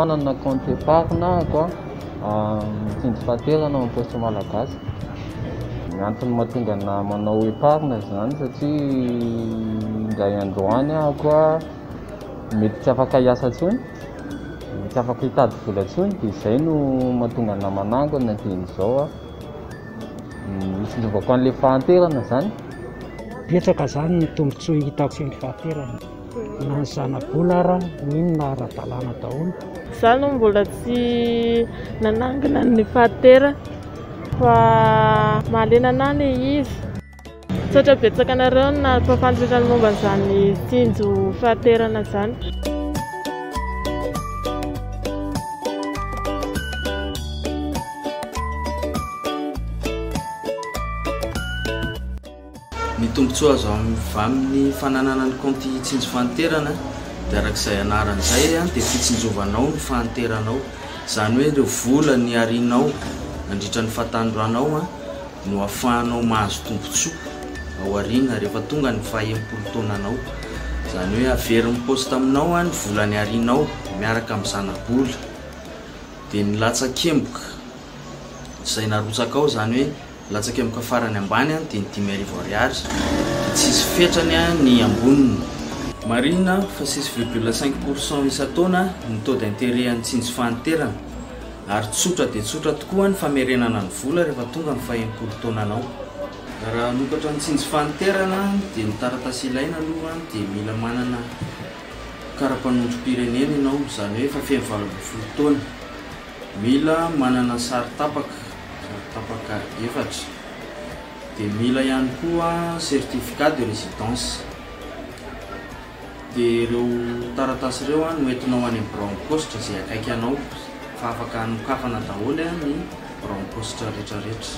Manana compte épargne aho a, mitsinjo fahaterana ao amin'ny Poste Malagasy. Ny antony mahatonga anahy manao épargne izany satria indray andro any aho a mety tsy afaka hiasa intsony, tsy afaka hitady vola intsony dia izay no mahatonga anahy manangona dieny izao a. Hitsinjovako an'ilay fahanterana izany. Betsaka izany ny tombontsoa hitako ny fahanterana. Na ny zana-bola ara, n'inona ara-dalàna daholo. Za aloha mbola tsy nanangona ny fahanterana fa mahaliana anah le izy. Misaotra betsaka anareo nampahafantatra ny momba an'izany tsinjo fahanterana izany. Ny tombontsoa azo avy amin'ny fananana ny kaonty tsinjo fahanterana dia araka izay anarany izay dia fitsinjovanao ny fahanteranao. Izany hoe ireo vola niharinao nandritra ny fahatanoranao no ahafahanao mahazo tombontsoa ao aoriana rehefa tonga ny faha 60 taonanao. Izany hoe averin'ny poste aminao ny vola niharinao miaraka amin'ny zana-bola. Dia ny latsakemboka izay narotsakao, izany hoe latsakemboka farany ambany dia ny 5000 ariary, dia tsisy fetrany ny amboniny. Marihina fa 6,5 pour cent isan-taona ny taux d'intérêt an'ny tsinjo fahanterana ary tsotra dia tsotra tokoa ny famerenana ny vola rehefa tonga ny faha-60 taonanao. Raha hanokatra ny tsinjo fahanterana dia ny taratasy ilaina aloha dia mila manana kara-panondrom-pirenena ianao, izany hoe efa feno 18 taona. Mila manana sary tapaka, sary tapaka efatra. Dia mila ihany koa certificat de résidence. Dia ireo taratasy ireo no entinao any amin'ny biraon'ny paositra izay akaiky anao fa afaka anokafana daholo ny biraon'ny paositra rehetrarehetra.